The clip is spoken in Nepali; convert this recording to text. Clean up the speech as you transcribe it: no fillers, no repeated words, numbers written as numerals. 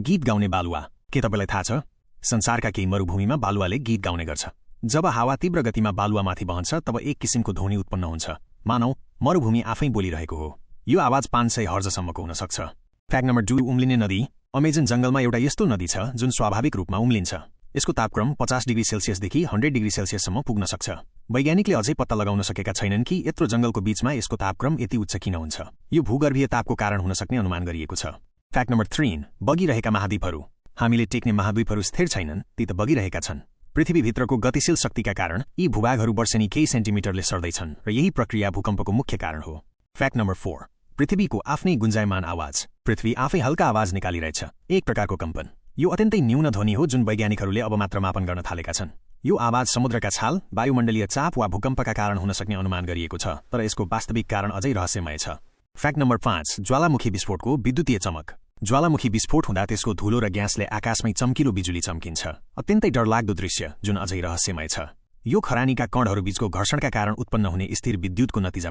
गीत गाउने बालुवा। के तपाईलाई थाहा छ? संसारका केही मरुभूमिमा बालुवाले गीत गाउने गर्छ। जब हावा तीव्र गतिमा बालुवामाथि बहन्छ तब एक किसिमको ध्वनि उत्पन्न हुन्छ, मानौ मरुभूमि आफै बोलिरहेको हो। यो आवाज 500 हर्जसम्मको हुन सक्छ। फ्याक्ट नम्बर 2, उम्लिने नदी। अमेजन जंगलमा एउटा यस्तो नदी छ जुन स्वाभाविक रूपमा उम्लिन्छ। यसको तापक्रम 50 डिग्री सेल्सियसदेखि 100 डिग्री सेल्सियससम्म पुग्न सक्छ। वैज्ञानिकले अझै पत्ता लगाउन सकेका छैनन् कि यत्रो जंगलको बीचमा यसको तापक्रम यति उच्च किन हुन्छ। यो भूगर्भीय तापको कारण हुन सक्ने अनुमान गरिएको छ। Fact number 3, बगिरहेका महाद्वीपहरू। हामीले टेक्ने महाद्वीपहरू स्थिर छैनन्, ती त बगिरहेका छन्। पृथ्वीभित्रको गतिशील शक्तिका कारण यी भूभागहरू वर्षेनी केही सेन्टिमिटरले सर्दैछन् र यही प्रक्रिया भूकम्पको मुख्य कारण हो। फ्याक्ट नम्बर 4, पृथ्वीको आफ्नै गुन्जायमान आवाज। पृथ्वी आफै हल्का आवाज निकालिरहेछ, एक प्रकारको कम्पन। यो अत्यन्तै न्यून ध्वनि हो जुन वैज्ञानिकहरूले अब मात्र मापन गर्न थालेका छन्। यो आवाज समुद्रका छाल, वायुमण्डलीय चाप वा भूकम्पका कारण हुन सक्ने अनुमान गरिएको छ, तर यसको वास्तविक कारण अझै रहस्यमय छ। फ्याक्ट नम्बर 5, ज्वालामुखी विस्फोटको विद्युतीय चमक। ज्वालामुखी विस्फोट हुँदा त्यसको धुलो र ग्यासले आकाशमै चम्किलो बिजुली चम्किन्छ। अत्यन्तै डरलाग्दो दृश्य जुन अझै रहस्यमय छ। यो खरानीका कणहरू बीचको घर्षणका कारण उत्पन्न हुने स्थिर विद्युतको नतिजामा